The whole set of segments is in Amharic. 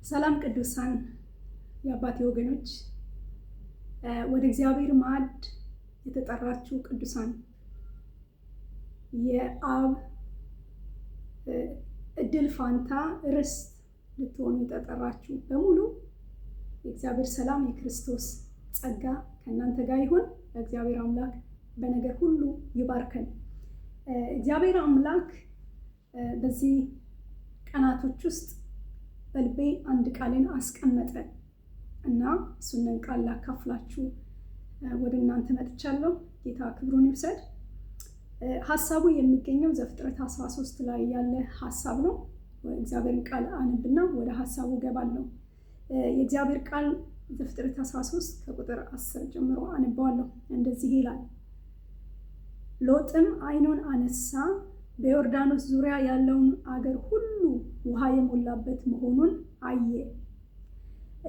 ሰላም ቅዱሳን የአባቴ ወገኖች፣ ወደ እግዚአብሔር ማዕድ የተጠራችሁ ቅዱሳን፣ የአብ እድል ፋንታ ርስት ልትሆኑ የተጠራችሁ በሙሉ የእግዚአብሔር ሰላም የክርስቶስ ጸጋ ከእናንተ ጋር ይሁን። እግዚአብሔር አምላክ በነገር ሁሉ ይባርከን። እግዚአብሔር አምላክ በዚህ ቀናቶች ውስጥ በልቤ አንድ ቃልን አስቀመጠ እና እሱንን ቃል ላካፍላችሁ ወደ እናንተ መጥቻለሁ። ጌታ ክብሩን ይውሰድ። ሀሳቡ የሚገኘው ዘፍጥረት 13 ላይ ያለ ሀሳብ ነው። እግዚአብሔርን ቃል አነብና ወደ ሀሳቡ ገባለሁ። የእግዚአብሔር ቃል ዘፍጥረት 13 ከቁጥር 10 ጀምሮ አነባዋለሁ። እንደዚህ ይላል። ሎጥም ዓይኑን አነሳ፣ በዮርዳኖስ ዙሪያ ያለውን አገር ሁሉ ውሃ የሞላበት መሆኑን አየ።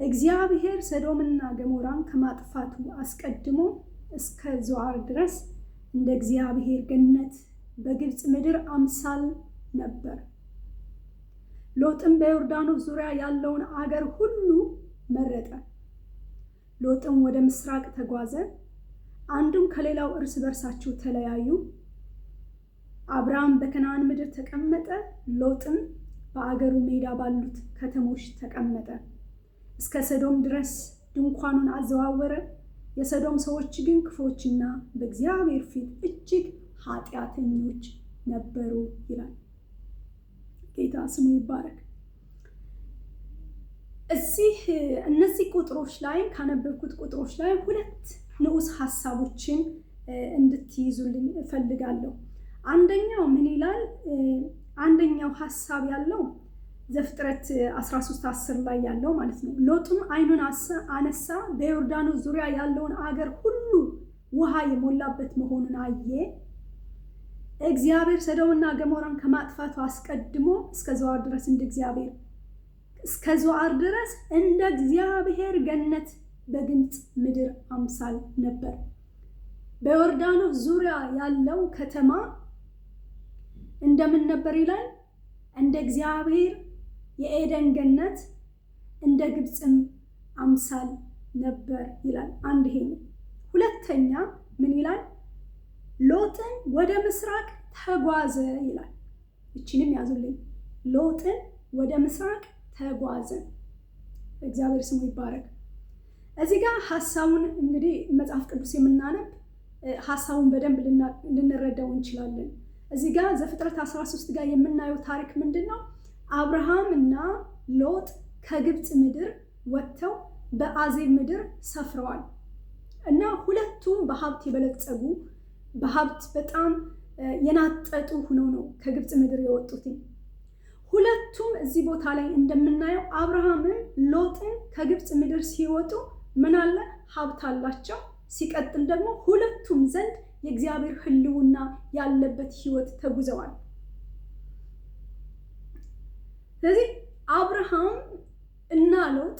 እግዚአብሔር ሰዶምና ገሞራን ከማጥፋቱ አስቀድሞ እስከ ዞዓር ድረስ እንደ እግዚአብሔር ገነት በግብፅ ምድር አምሳል ነበር። ሎጥም በዮርዳኖስ ዙሪያ ያለውን አገር ሁሉ መረጠ። ሎጥም ወደ ምስራቅ ተጓዘ፣ አንዱም ከሌላው እርስ በርሳቸው ተለያዩ። አብርሃም በከነዓን ምድር ተቀመጠ፣ ሎጥም በአገሩ ሜዳ ባሉት ከተሞች ተቀመጠ። እስከ ሰዶም ድረስ ድንኳኑን አዘዋወረ። የሰዶም ሰዎች ግን ክፉዎችና በእግዚአብሔር ፊት እጅግ ኃጢአተኞች ነበሩ ይላል። ጌታ ስሙ ይባረክ። እዚህ እነዚህ ቁጥሮች ላይ ካነበብኩት ቁጥሮች ላይ ሁለት ንዑስ ሀሳቦችን እንድትይዙልኝ እፈልጋለሁ። አንደኛው ምን ይላል? አንደኛው ሀሳብ ያለው ዘፍጥረት 13:10 ላይ ያለው ማለት ነው። ሎጥም ዓይኑን አነሳ፣ በዮርዳኖስ ዙሪያ ያለውን አገር ሁሉ ውሃ የሞላበት መሆኑን አየ። እግዚአብሔር ሰዶምና ገሞራን ከማጥፋቱ አስቀድሞ እስከ ዞዓር ድረስ እንደ እግዚአብሔር እስከ ዞዓር ድረስ እንደ እግዚአብሔር ገነት በግብፅ ምድር አምሳል ነበር። በዮርዳኖስ ዙሪያ ያለው ከተማ እንደምን ነበር ይላል? እንደ እግዚአብሔር የኤደን ገነት እንደ ግብፅም አምሳል ነበር ይላል። አንድ ይሄ ነው። ሁለተኛ ምን ይላል? ሎጥን ወደ ምስራቅ ተጓዘ ይላል። እችንም ያዙልኝ። ሎጥን ወደ ምስራቅ ተጓዘ። እግዚአብሔር ስሙ ይባረክ። እዚህ ጋር ሀሳቡን እንግዲህ መጽሐፍ ቅዱስ የምናነብ ሀሳቡን በደንብ ልንረዳው እንችላለን። እዚህ ጋር ዘፍጥረት 13 ጋር የምናየው ታሪክ ምንድን ነው? አብርሃም እና ሎጥ ከግብፅ ምድር ወጥተው በአዜብ ምድር ሰፍረዋል እና ሁለቱም በሀብት የበለጸጉ፣ በሀብት በጣም የናጠጡ ሆነው ነው ከግብፅ ምድር የወጡት። ሁለቱም እዚህ ቦታ ላይ እንደምናየው አብርሃምም ሎጥን ከግብፅ ምድር ሲወጡ ምን አለ? ሀብት አላቸው። ሲቀጥል ደግሞ ሁለቱም ዘንድ የእግዚአብሔር ሕልውና ያለበት ሕይወት ተጉዘዋል። ስለዚህ አብርሃም እና ሎጥ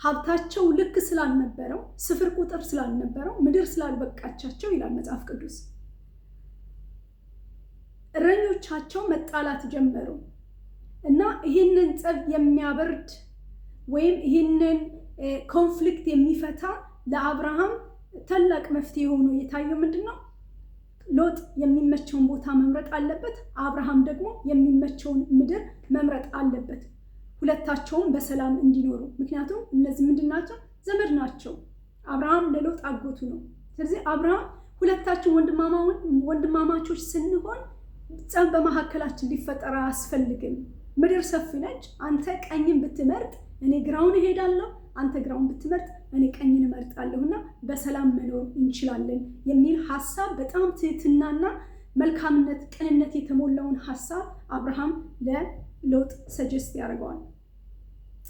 ሀብታቸው ልክ ስላልነበረው፣ ስፍር ቁጥር ስላልነበረው፣ ምድር ስላልበቃቻቸው ይላል መጽሐፍ ቅዱስ፣ እረኞቻቸው መጣላት ጀመሩ እና ይህንን ጸብ የሚያበርድ ወይም ይህንን conflict የሚፈታ ለአብርሃም ታላቅ መፍትሄ ሆኖ የታየው ምንድን ነው? ሎጥ የሚመቸውን ቦታ መምረጥ አለበት። አብርሃም ደግሞ የሚመቸውን ምድር መምረጥ አለበት። ሁለታቸውም በሰላም እንዲኖሩ። ምክንያቱም እነዚህ ምንድን ናቸው? ዘመድ ናቸው። አብርሃም ለሎጥ አጎቱ ነው። ስለዚህ አብርሃም ሁለታችን ወንድማማቾች ስንሆን ጸብ በመካከላችን ሊፈጠር አያስፈልግም። ምድር ሰፊ ነች። አንተ ቀኝን ብትመርጥ እኔ ግራውን እሄዳለሁ፣ አንተ ግራውን ብትመርጥ እኔ ቀኝን እመርጣለሁ እና በሰላም መኖር እንችላለን የሚል ሀሳብ፣ በጣም ትህትናና መልካምነት፣ ቅንነት የተሞላውን ሀሳብ አብርሃም ለሎጥ suggest ያደርገዋል።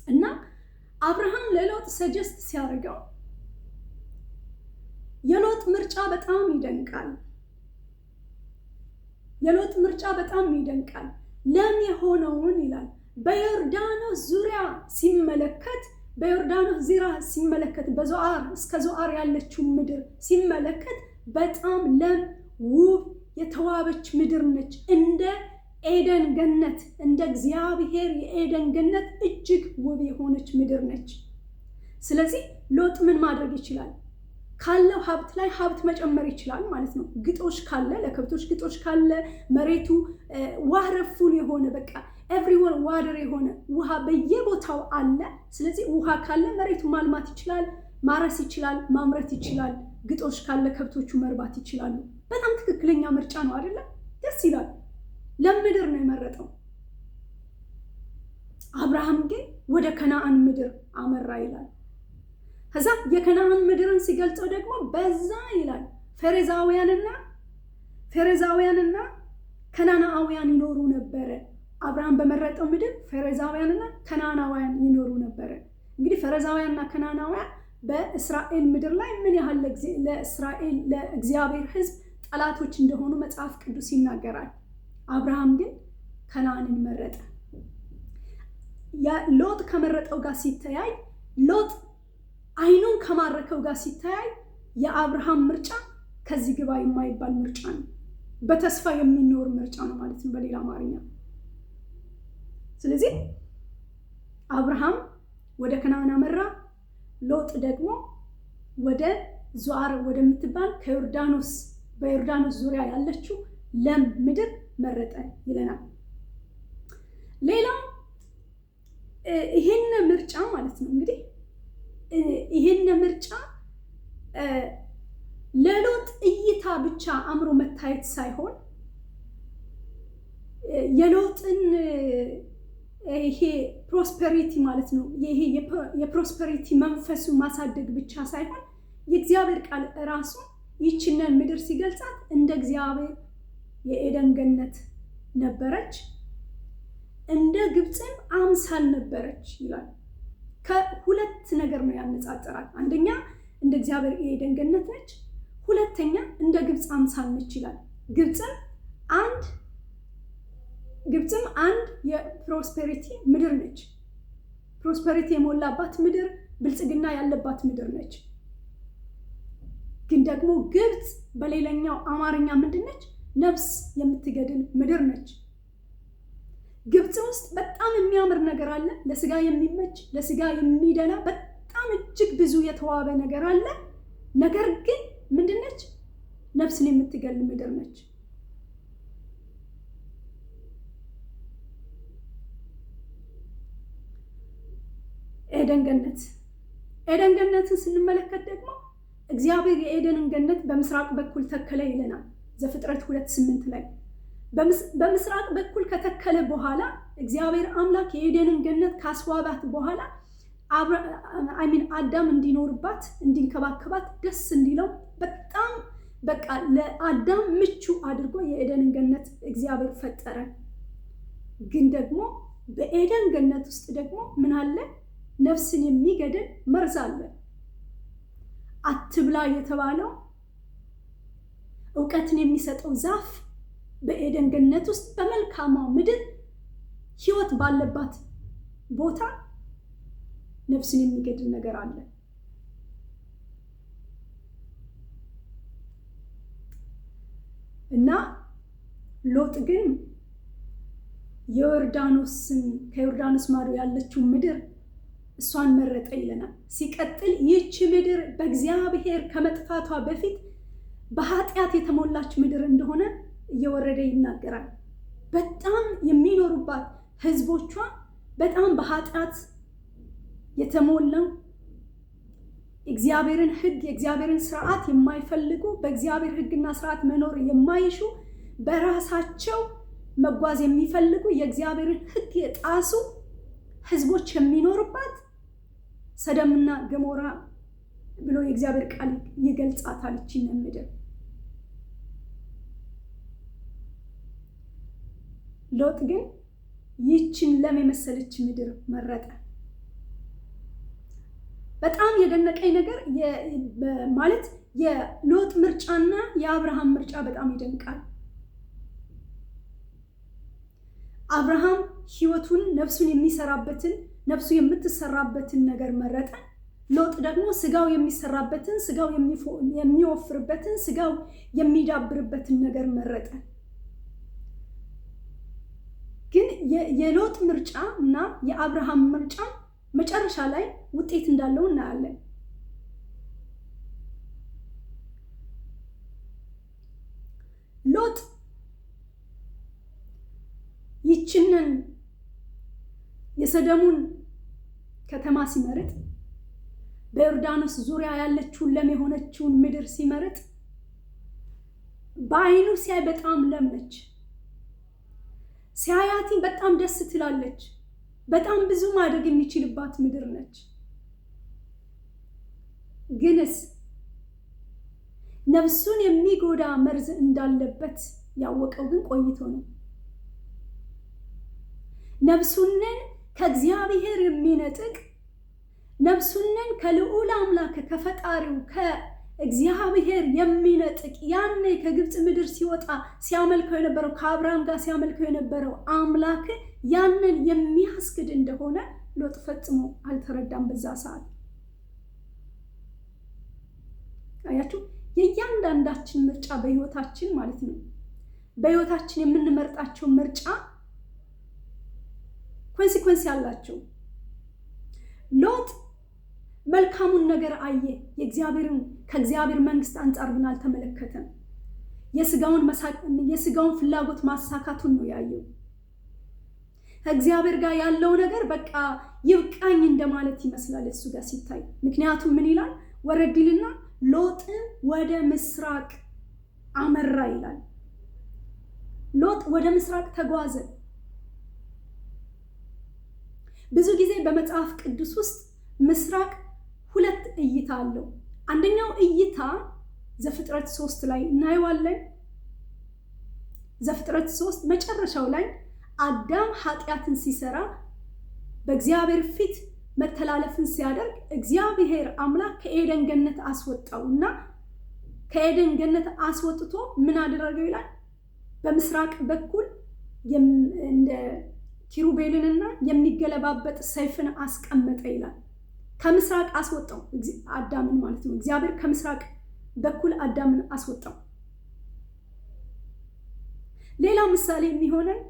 እና አብርሃም ለሎጥ suggest ሲያደርገው የሎጥ ምርጫ በጣም ይደንቃል። የሎጥ ምርጫ በጣም ይደንቃል። ለም የሆነውን ይላል፣ በዮርዳኖስ ዙሪያ ሲመለከት፣ በዮርዳኖስ ዙሪያ ሲመለከት፣ በዞዓር እስከ ዞዓር ያለችውን ምድር ሲመለከት በጣም ለም፣ ውብ፣ የተዋበች ምድር ነች። እንደ ኤደን ገነት እንደ እግዚአብሔር የኤደን ገነት እጅግ ውብ የሆነች ምድር ነች። ስለዚህ ሎጥ ምን ማድረግ ይችላል? ካለው ሀብት ላይ ሀብት መጨመር ይችላል ማለት ነው። ግጦሽ ካለ፣ ለከብቶች ግጦሽ ካለ፣ መሬቱ waterful የሆነ፣ በቃ everywhere water የሆነ፣ ውሃ በየቦታው አለ። ስለዚህ ውሃ ካለ መሬቱ ማልማት ይችላል፣ ማረስ ይችላል፣ ማምረት ይችላል። ግጦሽ ካለ ከብቶቹ መርባት ይችላሉ። በጣም ትክክለኛ ምርጫ ነው አይደለም? ደስ ይላል። ለም ምድር ነው የመረጠው። አብርሃም ግን ወደ ከነአን ምድር አመራ ይላል። ከዛ የከነአን ምድርን ሲገልጸው ደግሞ በዛ ይላል ፌሬዛውያንና ከናናአውያን ይኖሩ ነበረ። አብርሃም በመረጠው ምድር ፌሬዛውያንና ከናናውያን ይኖሩ ነበረ። እንግዲህ ፈረዛውያንና ከናናውያን በእስራኤል ምድር ላይ ምን ያህል ለእስራኤል፣ ለእግዚአብሔር ሕዝብ ጠላቶች እንደሆኑ መጽሐፍ ቅዱስ ይናገራል። አብርሃም ግን ከነአንን መረጠ። ሎጥ ከመረጠው ጋር ሲተያይ፣ ሎጥ አይኑን ከማረከው ጋር ሲተያይ የአብርሃም ምርጫ ከዚህ ግባ የማይባል ምርጫ ነው። በተስፋ የሚኖር ምርጫ ነው ማለት ነው በሌላ አማርኛ። ስለዚህ አብርሃም ወደ ከነአን አመራ። ሎጥ ደግሞ ወደ ዞዓር ወደምትባል በዮርዳኖስ ዙሪያ ያለችው ለም ምድር መረጠ ይለናል። ሌላው ይሄን ምርጫ ማለት ነው፣ እንግዲህ ይሄን ምርጫ ለሎጥ እይታ ብቻ አምሮ መታየት ሳይሆን የሎጥን ይሄ prosperity ማለት ነው፣ ይሄ የ prosperity መንፈሱን ማሳደግ ብቻ ሳይሆን የእግዚአብሔር ቃል ራሱ ይችንን ምድር ሲገልጻት እንደ እግዚአብሔር የኤደን ገነት ነበረች፣ እንደ ግብፅም አምሳል ነበረች ይላል። ከሁለት ነገር ነው ያነጻጸራት። አንደኛ እንደ እግዚአብሔር የኤደን ገነት ነች፣ ሁለተኛ እንደ ግብፅ አምሳል ነች ይላል። ግብፅም አንድ የ prosperity ምድር ነች። Prosperity የሞላባት ምድር፣ ብልጽግና ያለባት ምድር ነች። ግን ደግሞ ግብፅ በሌላኛው አማርኛ ምንድን ነች? ነፍስ የምትገድል ምድር ነች። ግብፅ ውስጥ በጣም የሚያምር ነገር አለ። ለስጋ የሚመች፣ ለስጋ የሚደላ በጣም እጅግ ብዙ የተዋበ ነገር አለ። ነገር ግን ምንድን ነች? ነፍስን የምትገል ምድር ነች። ኤደን ገነት ኤደን ገነትን ስንመለከት ደግሞ እግዚአብሔር የኤደንን ገነት በምስራቅ በኩል ተከለ ይለናል ዘፍጥረት 2:8 ላይ። በምስራቅ በኩል ከተከለ በኋላ፣ እግዚአብሔር አምላክ የኤደንን ገነት ካስዋባት በኋላ፣ I mean አዳም እንዲኖርባት፣ እንዲንከባከባት፣ ደስ እንዲለው፣ በጣም በቃ ለአዳም ምቹ አድርጎ የኤደንን ገነት እግዚአብሔር ፈጠረ። ግን ደግሞ በኤደን ገነት ውስጥ ደግሞ ምን አለ? ነፍስን የሚገድል መርዝ አለ። አትብላ የተባለው እውቀትን የሚሰጠው ዛፍ በኤደን ገነት ውስጥ በመልካሟ ምድር ሕይወት ባለባት ቦታ ነፍስን የሚገድል ነገር አለ። እና ሎጥ ግን ከዮርዳኖስ ማዶ ያለችው ምድር እሷን መረጠ ይለናል። ሲቀጥል ይህች ምድር በእግዚአብሔር ከመጥፋቷ በፊት በኃጢአት የተሞላች ምድር እንደሆነ እየወረደ ይናገራል። በጣም የሚኖሩባት ህዝቦቿ በጣም በኃጢአት የተሞላ፣ የእግዚአብሔርን ሕግ፣ የእግዚአብሔርን ስርዓት የማይፈልጉ፣ በእግዚአብሔር ሕግና ስርዓት መኖር የማይሹ፣ በራሳቸው መጓዝ የሚፈልጉ፣ የእግዚአብሔርን ሕግ የጣሱ ህዝቦች የሚኖሩባት ሰደምና ገሞራ ብሎ የእግዚአብሔር ቃል ይገልጻታል ይህችን ምድር። ሎጥ ግን ይህችን ለም የመሰለች ምድር መረጠ። በጣም የደነቀኝ ነገር ማለት የሎጥ ምርጫና የአብርሃም ምርጫ በጣም ይደንቃል። አብርሃም ህይወቱን ነፍሱን የሚሰራበትን፣ ነፍሱ የምትሰራበትን ነገር መረጠ። ሎጥ ደግሞ ስጋው የሚሰራበትን፣ ስጋው የሚወፍርበትን፣ ስጋው የሚዳብርበትን ነገር መረጠ። ግን የሎጥ ምርጫ እና የአብርሃም ምርጫ መጨረሻ ላይ ውጤት እንዳለው እናያለን። ሎጥ ይችንን የሰደሙን ከተማ ሲመርጥ፣ በዮርዳኖስ ዙሪያ ያለችውን ለም የሆነችውን ምድር ሲመርጥ በአይኑ ሲያይ በጣም ለም ነች። ሲያያት በጣም ደስ ትላለች። በጣም ብዙ ማደግ የሚችልባት ምድር ነች። ግንስ ነፍሱን የሚጎዳ መርዝ እንዳለበት ያወቀው ግን ቆይቶ ነው። ነፍሱንን ከእግዚአብሔር የሚነጥቅ፣ ነፍሱንን ከልዑል አምላክ ከፈጣሪው ከእግዚአብሔር የሚነጥቅ፣ ያኔ ከግብፅ ምድር ሲወጣ ሲያመልከው የነበረው፣ ከአብርሃም ጋር ሲያመልከው የነበረው አምላክ ያንን የሚያስክድ እንደሆነ ሎጥ ፈጽሞ አልተረዳም በዛ ሰዓት። አያችሁ፣ የእያንዳንዳችን ምርጫ በህይወታችን ማለት ነው። በህይወታችን የምንመርጣቸው ምርጫ consequence ያላቸው። ሎጥ መልካሙን ነገር አየ፣ የእግዚአብሔርን ከእግዚአብሔር መንግስት አንጻር ግን አልተመለከተም። የስጋውን ፍላጎት ማሳካቱን ነው ያየው። ከእግዚአብሔር ጋር ያለው ነገር በቃ ይብቃኝ እንደማለት ይመስላል እሱ ጋር ሲታይ። ምክንያቱም ምን ይላል? ወረድ ይልና ሎጥን ወደ ምስራቅ አመራ ይላል። ሎጥ ወደ ምስራቅ ተጓዘ። ብዙ ጊዜ በመጽሐፍ ቅዱስ ውስጥ ምስራቅ ሁለት እይታ አለው። አንደኛው እይታ ዘፍጥረት 3 ላይ እናየዋለን። ዘፍጥረት 3 መጨረሻው ላይ አዳም ኃጢአትን ሲሰራ፣ በእግዚአብሔር ፊት መተላለፍን ሲያደርግ እግዚአብሔር አምላክ ከኤደን ገነት አስወጣው እና ከኤደን ገነት አስወጥቶ ምን አደረገው ይላል? በምስራቅ በኩል እንደ ኪሩቤልንና የሚገለባበጥ ሰይፍን አስቀመጠ ይላል። ከምስራቅ አስወጣው አዳምን ማለት ነው። እግዚአብሔር ከምስራቅ በኩል አዳምን አስወጣው። ሌላ ምሳሌ የሚሆነን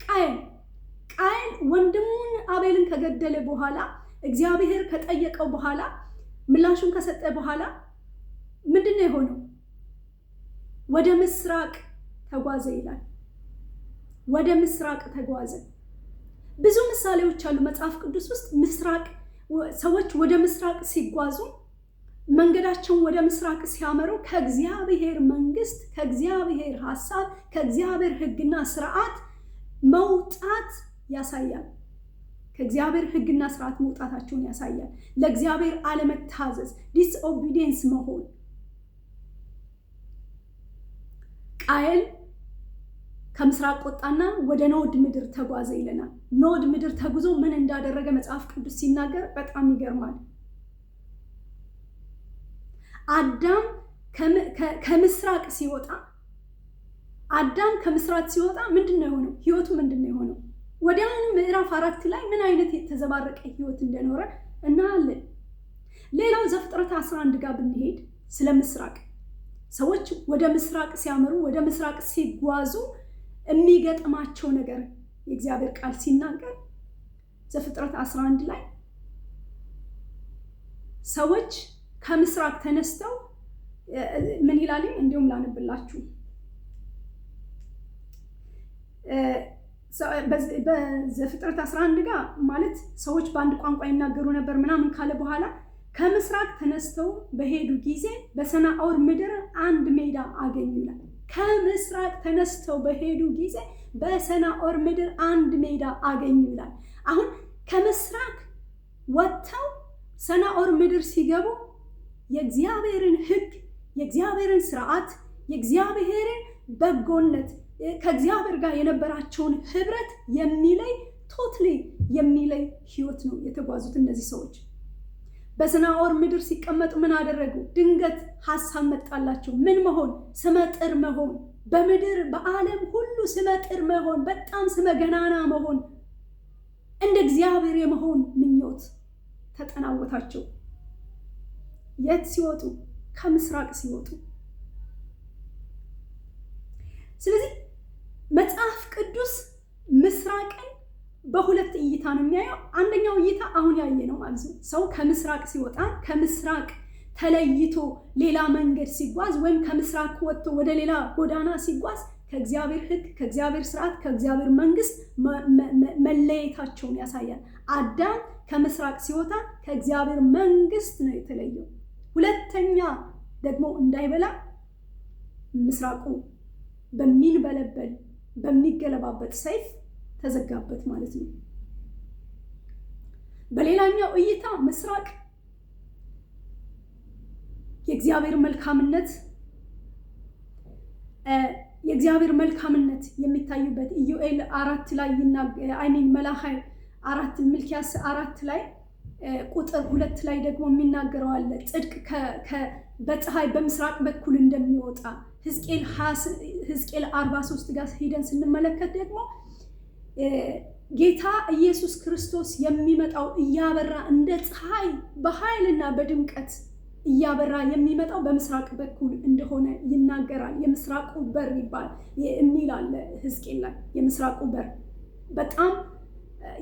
ቃየል። ቃየል ወንድሙን አቤልን ከገደለ በኋላ፣ እግዚአብሔር ከጠየቀው በኋላ፣ ምላሹን ከሰጠ በኋላ ምንድን ነው የሆነው? ወደ ምስራቅ ተጓዘ ይላል። ወደ ምስራቅ ተጓዘ። ብዙ ምሳሌዎች አሉ መጽሐፍ ቅዱስ ውስጥ። ምስራቅ፣ ሰዎች ወደ ምስራቅ ሲጓዙ፣ መንገዳቸውን ወደ ምስራቅ ሲያመሩ ከእግዚአብሔር መንግስት፣ ከእግዚአብሔር ሀሳብ፣ ከእግዚአብሔር ሕግና ስርዓት መውጣት ያሳያል። ከእግዚአብሔር ሕግና ስርዓት መውጣታቸውን ያሳያል። ለእግዚአብሔር አለመታዘዝ፣ disobedience መሆን። ቃየል ከምስራቅ ወጣና ወደ ኖድ ምድር ተጓዘ ይለናል። ኖድ ምድር ተጉዞ ምን እንዳደረገ መጽሐፍ ቅዱስ ሲናገር በጣም ይገርማል። አዳም ከምስራቅ ሲወጣ፣ አዳም ከምስራቅ ሲወጣ ምንድን ነው የሆነው? ህይወቱ ምንድን ነው የሆነው? ወዲያውኑ ምዕራፍ 4 ላይ ምን አይነት የተዘባረቀ ህይወት እንደኖረ እናያለን። ሌላው ዘፍጥረት 11 ጋር ብንሄድ ስለ ምስራቅ፣ ሰዎች ወደ ምስራቅ ሲያመሩ፣ ወደ ምስራቅ ሲጓዙ የሚገጥማቸው ነገር የእግዚአብሔር ቃል ሲናገር ዘፍጥረት 11 ላይ ሰዎች ከምስራቅ ተነስተው ምን ይላል? እንዲሁም ላንብላችሁ። በዘፍጥረት 11 ጋር ማለት ሰዎች በአንድ ቋንቋ ይናገሩ ነበር ምናምን ካለ በኋላ ከምስራቅ ተነስተው በሄዱ ጊዜ በሰናዖር ምድር አንድ ሜዳ አገኙ ይላል። ከምስራቅ ተነስተው በሄዱ ጊዜ በሰናዖር ምድር አንድ ሜዳ አገኙ ይላል። አሁን ከምስራቅ ወጥተው ሰናዖር ምድር ሲገቡ የእግዚአብሔርን ሕግ፣ የእግዚአብሔርን ስርዓት፣ የእግዚአብሔርን በጎነት፣ ከእግዚአብሔር ጋር የነበራቸውን ህብረት የሚለይ፣ totally የሚለይ ህይወት ነው የተጓዙት እነዚህ ሰዎች። በሰናዖር ምድር ሲቀመጡ ምን አደረጉ? ድንገት ሀሳብ መጣላቸው። ምን መሆን? ስመጥር መሆን፣ በምድር በዓለም ሁሉ ስመጥር መሆን፣ በጣም ስመ ገናና መሆን፣ እንደ እግዚአብሔር የመሆን ምኞት ተጠናወታቸው። የት ሲወጡ? ከምስራቅ ሲወጡ። ስለዚህ መጽሐፍ ቅዱስ ምስራቅን በሁለት እይታ ነው የሚያየው። አንደኛው እይታ አሁን ያየ ነው ማለት ነው። ሰው ከምስራቅ ሲወጣ ከምስራቅ ተለይቶ ሌላ መንገድ ሲጓዝ ወይም ከምስራቅ ወጥቶ ወደ ሌላ ጎዳና ሲጓዝ ከእግዚአብሔር ሕግ፣ ከእግዚአብሔር ስርዓት፣ ከእግዚአብሔር መንግስት መለየታቸውን ያሳያል። አዳም ከምስራቅ ሲወጣ ከእግዚአብሔር መንግስት ነው የተለየው። ሁለተኛ ደግሞ እንዳይበላ ምስራቁ በሚንበለበል በሚገለባበጥ ሰይፍ ተዘጋበት ማለት ነው። በሌላኛው እይታ ምስራቅ የእግዚአብሔር መልካምነት የእግዚአብሔር መልካምነት የሚታዩበት ኢዩኤል 4 ላይ I mean መላኻይ 4 ሚልኪያስ 4 ላይ ቁጥር 2 ላይ ደግሞ የሚናገረው አለ። ጽድቅ በፀሐይ በምስራቅ በኩል እንደሚወጣ ሕዝቅኤል 43 ጋር ሄደን ስንመለከት ደግሞ ጌታ ኢየሱስ ክርስቶስ የሚመጣው እያበራ እንደ ፀሐይ በኃይልና በድምቀት እያበራ የሚመጣው በምስራቅ በኩል እንደሆነ ይናገራል። የምስራቁ በር ይባል የሚል አለ ሕዝቅኤል ላይ። የምስራቁ በር በጣም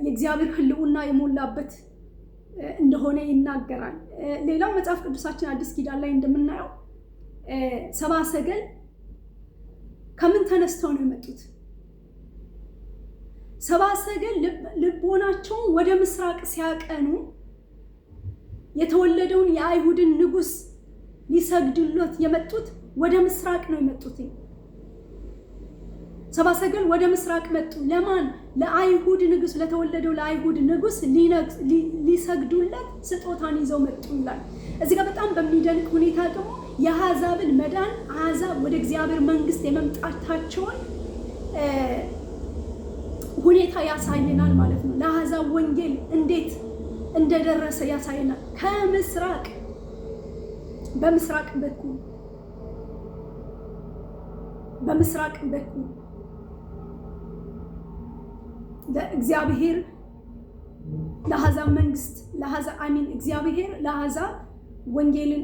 የእግዚአብሔር ሕልውና የሞላበት እንደሆነ ይናገራል። ሌላው መጽሐፍ ቅዱሳችን አዲስ ኪዳን ላይ እንደምናየው ሰብአ ሰገል ከምን ተነስተው ነው የመጡት? ሰብአ ሰገል ልቦናቸውን ወደ ምስራቅ ሲያቀኑ የተወለደውን የአይሁድን ንጉስ ሊሰግዱለት የመጡት ወደ ምስራቅ ነው የመጡት። ሰብአ ሰገል ወደ ምስራቅ መጡ። ለማን? ለአይሁድ ንጉስ፣ ለተወለደው ለአይሁድ ንጉስ ሊሰግዱለት ስጦታን ይዘው መጡ ይላል። እዚህ ጋር በጣም በሚደንቅ ሁኔታ ደግሞ የአሕዛብን መዳን፣ አሕዛብ ወደ እግዚአብሔር መንግስት የመምጣታቸውን ሁኔታ ያሳየናል ማለት ነው። ለአሕዛብ ወንጌል እንዴት እንደደረሰ ያሳየናል። ከምስራቅ በምስራቅ በኩል በምስራቅ በኩል እግዚአብሔር ለአሕዛብ መንግስት ለአሕዛብ አሚን እግዚአብሔር ለአሕዛብ ወንጌልን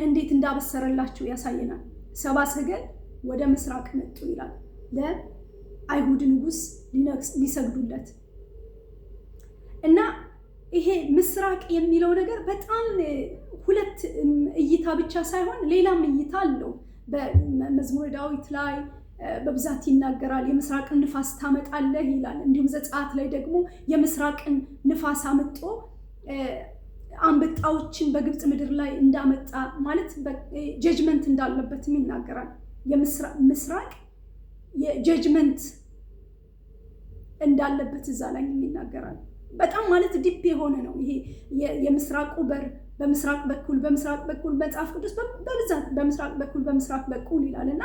እንዴት እንዳበሰረላቸው ያሳየናል። ሰብአ ሰገል ወደ ምስራቅ መጡ ይላል ለአይሁድ ንጉስ ሊሰግዱለት። እና ይሄ ምስራቅ የሚለው ነገር በጣም ሁለት እይታ ብቻ ሳይሆን ሌላም እይታ አለው። በመዝሙረ ዳዊት ላይ በብዛት ይናገራል። የምስራቅን ንፋስ ታመጣለህ ይላል። እንዲሁም ዘጸአት ላይ ደግሞ የምስራቅን ንፋስ አምጦ አንበጣዎችን በግብፅ ምድር ላይ እንዳመጣ ማለት judgment እንዳለበትም ይናገራል። የምስራቅ የ judgment እንዳለበት እዛ ላይ ይናገራል። በጣም ማለት deep የሆነ ነው ይሄ የምስራቁ በር በምስራቅ በኩል በምስራቅ በኩል መጽሐፍ ቅዱስ በብዛት በምስራቅ በኩል በምስራቅ በኩል ይላል። እና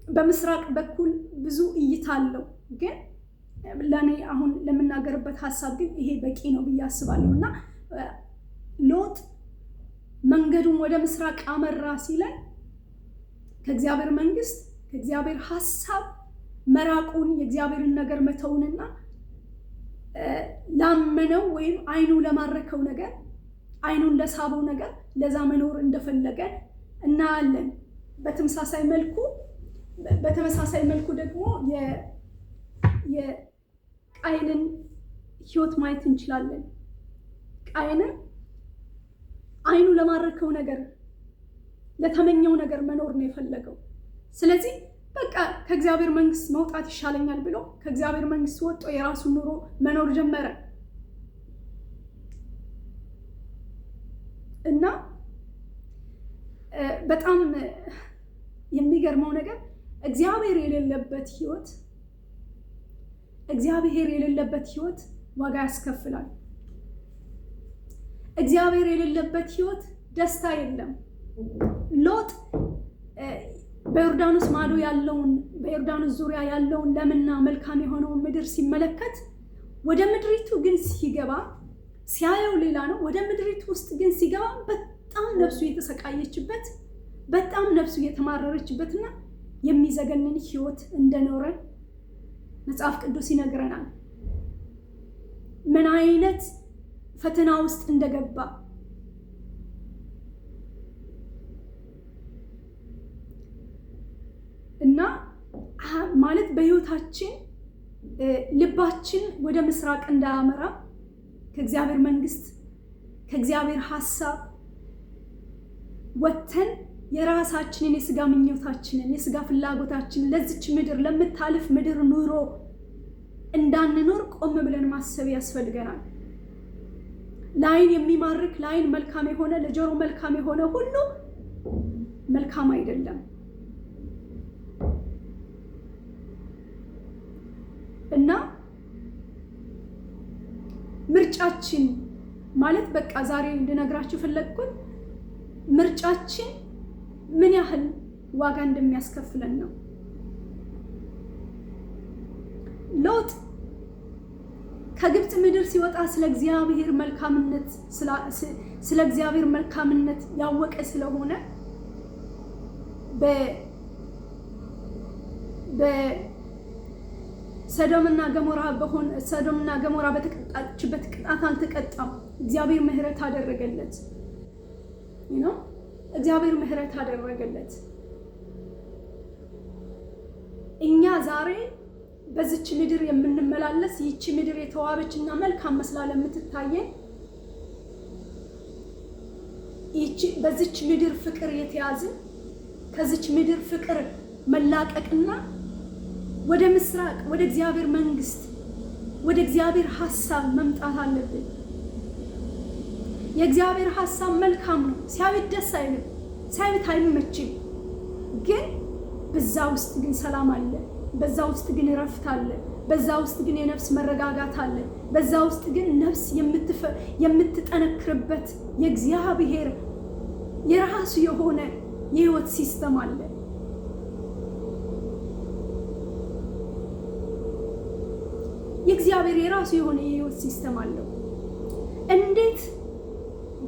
በምስራቅ በኩል ብዙ እይታ አለው። ግን ለኔ አሁን ለምናገርበት ሀሳብ ግን ይሄ በቂ ነው ብዬ አስባለሁ። እና ሎጥ መንገዱን ወደ ምስራቅ አመራ ሲለን ከእግዚአብሔር መንግስት ከእግዚአብሔር ሀሳብ መራቁን የእግዚአብሔርን ነገር መተውንና ላመነው ወይም አይኑ ለማረከው ነገር አይኑን ለሳበው ነገር ለዛ መኖር እንደፈለገ እናያለን። በተመሳሳይ መልኩ ደግሞ የቃየንን ህይወት ማየት እንችላለን። ቃየንን አይኑ ለማረከው ነገር ለተመኘው ነገር መኖር ነው የፈለገው። ስለዚህ በቃ ከእግዚአብሔር መንግስት መውጣት ይሻለኛል ብሎ ከእግዚአብሔር መንግስት ወጥቶ የራሱን ኑሮ መኖር ጀመረ። እና በጣም የሚገርመው ነገር እግዚአብሔር የሌለበት ህይወት እግዚአብሔር የሌለበት ህይወት ዋጋ ያስከፍላል። እግዚአብሔር የሌለበት ህይወት ደስታ የለም። ሎጥ በዮርዳኖስ ማዶ ያለውን በዮርዳኖስ ዙሪያ ያለውን ለምና መልካም የሆነውን ምድር ሲመለከት ወደ ምድሪቱ ግን ሲገባ ሲያየው ሌላ ነው። ወደ ምድሪቱ ውስጥ ግን ሲገባ በጣም ነፍሱ የተሰቃየችበት በጣም ነፍሱ የተማረረችበትና የሚዘገንን ህይወት እንደኖረ መጽሐፍ ቅዱስ ይነግረናል። ምን አይነት ፈተና ውስጥ እንደገባ እና ማለት በህይወታችን ልባችን ወደ ምስራቅ እንዳያመራ ከእግዚአብሔር መንግስት ከእግዚአብሔር ሀሳብ ወጥተን የራሳችንን የስጋ ምኞታችንን የስጋ ፍላጎታችንን ለዚች ምድር ለምታልፍ ምድር ኑሮ እንዳንኖር ቆም ብለን ማሰብ ያስፈልገናል። ለዓይን የሚማርክ፣ ለዓይን መልካም የሆነ፣ ለጆሮ መልካም የሆነ ሁሉ መልካም አይደለም። እና ምርጫችን ማለት በቃ ዛሬ እንድነግራችሁ ፈለግኩት ምርጫችን ምን ያህል ዋጋ እንደሚያስከፍለን ነው። ሎጥ ከግብፅ ምድር ሲወጣ ስለ እግዚአብሔር መልካምነት ያወቀ ስለሆነ በሰዶምና ገሞራ በተቀጣችበት ቅጣት አልተቀጣም። እግዚአብሔር ምሕረት አደረገለት ነው። እግዚአብሔር ምሕረት አደረገለት። እኛ ዛሬ በዚች ምድር የምንመላለስ፣ ይቺ ምድር የተዋበች እና መልካም መስላ ለምትታየን፣ ይቺ በዚች ምድር ፍቅር የተያዝን ከዚች ምድር ፍቅር መላቀቅና ወደ ምስራቅ፣ ወደ እግዚአብሔር መንግስት፣ ወደ እግዚአብሔር ሀሳብ መምጣት አለብን። የእግዚአብሔር ሀሳብ መልካም ነው። ሲያዩት ደስ አይልም፣ ሲያዩት አይመችም። ግን በዛ ውስጥ ግን ሰላም አለ። በዛ ውስጥ ግን እረፍት አለ። በዛ ውስጥ ግን የነፍስ መረጋጋት አለ። በዛ ውስጥ ግን ነፍስ የምትጠነክርበት የእግዚአብሔር የራሱ የሆነ የህይወት system አለ። የእግዚአብሔር የራሱ የሆነ የህይወት system አለው። እንዴት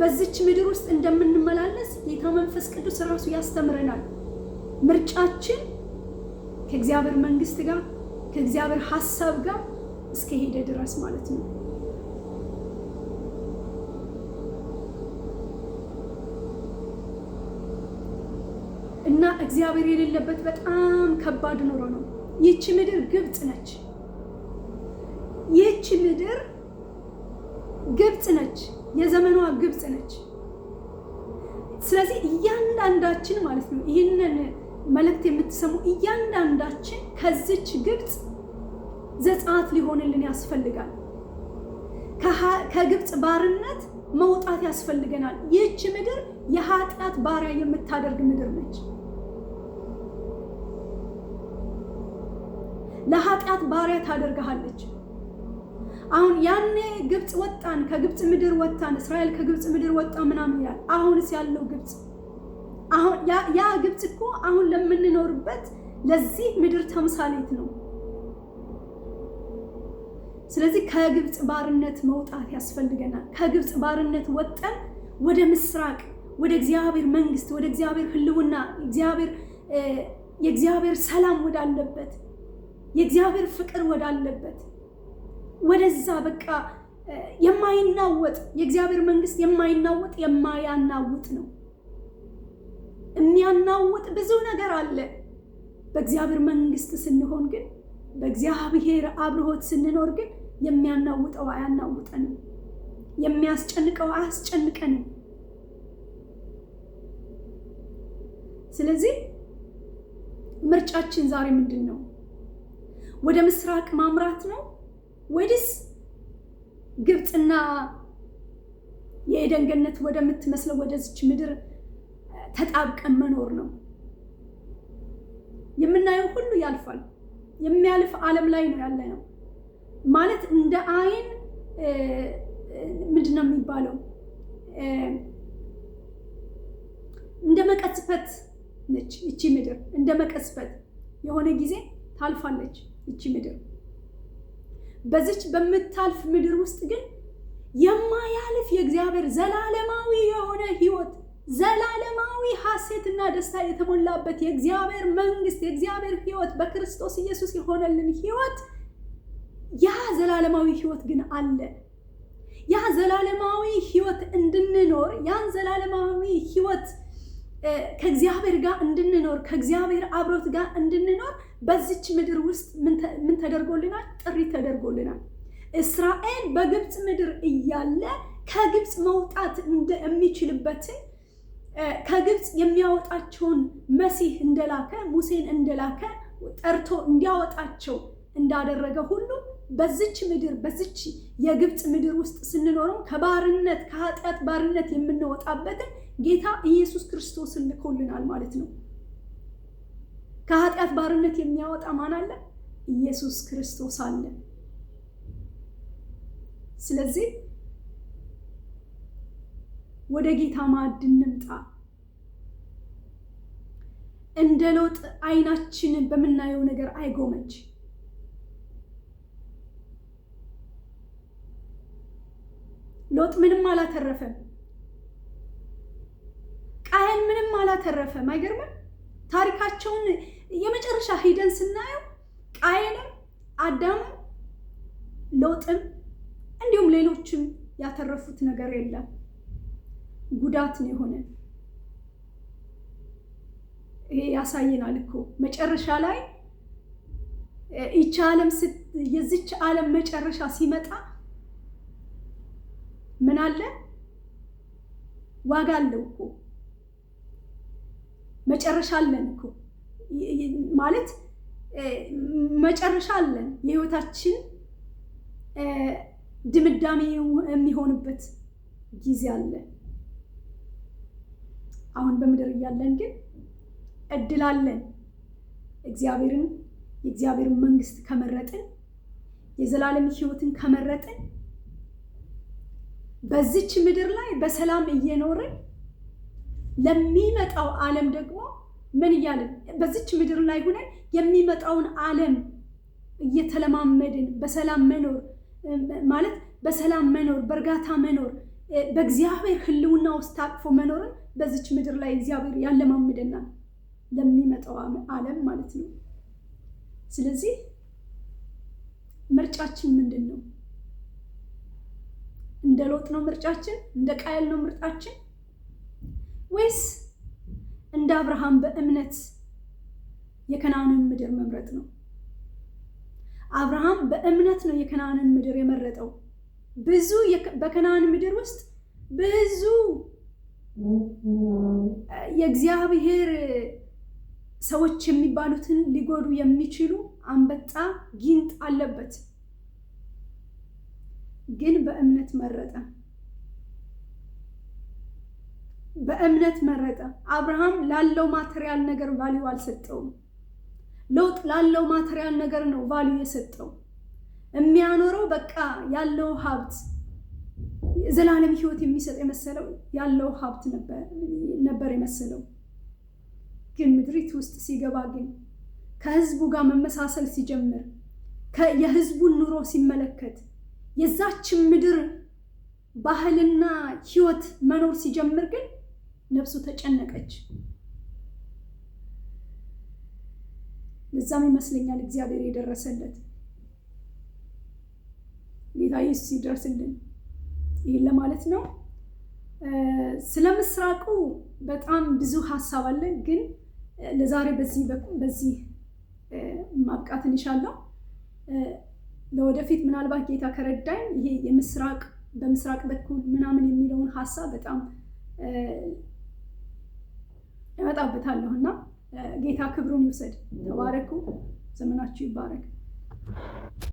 በዚች ምድር ውስጥ እንደምንመላለስ ጌታ መንፈስ ቅዱስ ራሱ ያስተምረናል። ምርጫችን ከእግዚአብሔር መንግስት ጋር፣ ከእግዚአብሔር ሀሳብ ጋር እስከሄደ ድረስ ማለት ነው። እና እግዚአብሔር የሌለበት በጣም ከባድ ኑሮ ነው። ይህቺ ምድር ግብፅ ነች። ይህቺ ምድር ግብፅ ነች። የዘመኗ ግብፅ ነች። ስለዚህ እያንዳንዳችን ማለት ነው፣ ይህንን መልእክት የምትሰሙ እያንዳንዳችን ከዚች ግብፅ ዘጸአት ሊሆንልን ያስፈልጋል። ከግብፅ ባርነት መውጣት ያስፈልገናል። ይህች ምድር የኃጢአት ባሪያ የምታደርግ ምድር ነች። ለኃጢአት ባሪያ ታደርግሃለች። አሁን ያኔ ግብፅ ወጣን፣ ከግብፅ ምድር ወጣን፣ እስራኤል ከግብፅ ምድር ወጣ ምናምን ይላል። አሁንስ ያለው ግብፅ፣ አሁን ያ ግብፅ እኮ አሁን ለምንኖርበት ለዚህ ምድር ተምሳሌት ነው። ስለዚህ ከግብፅ ባርነት መውጣት ያስፈልገናል። ከግብፅ ባርነት ወጠን ወደ ምስራቅ፣ ወደ እግዚአብሔር መንግስት፣ ወደ እግዚአብሔር ሕልውና፣ የእግዚአብሔር ሰላም ወዳለበት፣ የእግዚአብሔር ፍቅር ወዳለበት፣ ወደዛ በቃ የማይናወጥ የእግዚአብሔር መንግስት የማይናወጥ የማያናውጥ ነው። የሚያናውጥ ብዙ ነገር አለ። በእግዚአብሔር መንግስት ስንሆን ግን፣ በእግዚአብሔር አብርሆት ስንኖር ግን የሚያናውጠው አያናውጠንም፣ የሚያስጨንቀው አያስጨንቀንም። ስለዚህ ምርጫችን ዛሬ ምንድን ነው? ወደ ምስራቅ ማምራት ነው ወይስ ግብፅና የኤደን ገነት ወደምትመስለው ወደዚች ምድር ተጣብቀን መኖር ነው? የምናየው ሁሉ ያልፋል። የሚያልፍ ዓለም ላይ ነው ያለ ነው ማለት እንደ አይን ምንድን ነው የሚባለው? እንደ መቀጽፈት ነች ይቺ ምድር። እንደ መቀጽፈት የሆነ ጊዜ ታልፋለች ይቺ ምድር። በዚች በምታልፍ ምድር ውስጥ ግን የማያልፍ የእግዚአብሔር ዘላለማዊ የሆነ ሕይወት፣ ዘላለማዊ ሐሴትና ደስታ የተሞላበት የእግዚአብሔር መንግስት፣ የእግዚአብሔር ሕይወት፣ በክርስቶስ ኢየሱስ የሆነልን ሕይወት፣ ያ ዘላለማዊ ሕይወት ግን አለ። ያ ዘላለማዊ ሕይወት እንድንኖር፣ ያን ዘላለማዊ ሕይወት ከእግዚአብሔር ጋር እንድንኖር፣ ከእግዚአብሔር አብሮት ጋር እንድንኖር በዚች ምድር ውስጥ ምን ተደርጎልናል? ጥሪ ተደርጎልናል። እስራኤል በግብፅ ምድር እያለ ከግብፅ መውጣት የሚችልበትን፣ ከግብፅ የሚያወጣቸውን መሲህ እንደላከ፣ ሙሴን እንደላከ፣ ጠርቶ እንዲያወጣቸው እንዳደረገ ሁሉ በዚች ምድር፣ በዚች የግብፅ ምድር ውስጥ ስንኖርም ከባርነት፣ ከኃጢአት ባርነት የምንወጣበትን ጌታ ኢየሱስ ክርስቶስን ልኮልናል ማለት ነው። ከኃጢአት ባርነት የሚያወጣ ማን አለ? ኢየሱስ ክርስቶስ አለ። ስለዚህ ወደ ጌታ ማዕድ እንምጣ። እንደ ሎጥ አይናችንን በምናየው ነገር አይጎመጅ። ሎጥ ምንም አላተረፈም። ቃየል ምንም አላተረፈም። አይገርምም? ታሪካቸውን የመጨረሻ ሂደን ስናየው ቃየልም፣ አዳምም፣ ሎጥም እንዲሁም ሌሎችም ያተረፉት ነገር የለም። ጉዳት ነው የሆነ። ይሄ ያሳየናል እኮ መጨረሻ ላይ ይቺ ዓለም፣ የዚች ዓለም መጨረሻ ሲመጣ ምን አለ? ዋጋ አለው እኮ፣ መጨረሻ አለን እኮ፣ ማለት መጨረሻ አለን። የህይወታችን ድምዳሜ የሚሆንበት ጊዜ አለ። አሁን በምድር እያለን ግን እድል አለን። እግዚአብሔርን፣ የእግዚአብሔርን መንግስት ከመረጥን፣ የዘላለም ህይወትን ከመረጥን፣ በዚች ምድር ላይ በሰላም እየኖርን ለሚመጣው ዓለም ደግሞ ምን እያልን፣ በዚች ምድር ላይ ሆነን የሚመጣውን ዓለም እየተለማመድን፣ በሰላም መኖር ማለት በሰላም መኖር፣ በእርጋታ መኖር፣ በእግዚአብሔር ህልውና ውስጥ ታቅፎ መኖርን በዚች ምድር ላይ እግዚአብሔር ያለማምደናል ለሚመጣው ዓለም ማለት ነው። ስለዚህ ምርጫችን ምንድን ነው? እንደ ሎጥ ነው ምርጫችን? እንደ ቃየል ነው ምርጫችን? ወይስ እንደ አብርሃም በእምነት የከነዓንን ምድር መምረጥ ነው? አብርሃም በእምነት ነው የከነዓንን ምድር የመረጠው። ብዙ በከነዓን ምድር ውስጥ ብዙ የእግዚአብሔር ሰዎች የሚባሉትን ሊጎዱ የሚችሉ አንበጣ፣ ጊንጥ አለበት። ግን በእምነት መረጠ። በእምነት መረጠ። አብርሃም ላለው material ነገር value አልሰጠውም። ሎጥ ላለው material ነገር ነው value የሰጠው። የሚያኖረው በቃ ያለው ሀብት፣ ዘላለም ሕይወት የሚሰጥ የመሰለው ያለው ሀብት ነበር የመሰለው። ግን ምድሪቱ ውስጥ ሲገባ ግን ከህዝቡ ጋር መመሳሰል ሲጀምር፣ የህዝቡን ኑሮ ሲመለከት፣ የዛችን ምድር ባህልና ሕይወት መኖር ሲጀምር ግን ነፍሱ ተጨነቀች። ለዛም ይመስለኛል እግዚአብሔር የደረሰለት። ጌታ ኢየሱስ ይደርስልን። ይህን ለማለት ነው። ስለ ምስራቁ በጣም ብዙ ሀሳብ አለ፣ ግን ለዛሬ በዚህ ማብቃት እንሻለሁ። ለወደፊት ምናልባት ጌታ ከረዳኝ ይሄ የምስራቅ፣ በምስራቅ በኩል ምናምን የሚለውን ሀሳብ በጣም እመጣበታለሁ እና ጌታ ክብሩን ይውሰድ። ተባረኩ። ዘመናችሁ ይባረክ።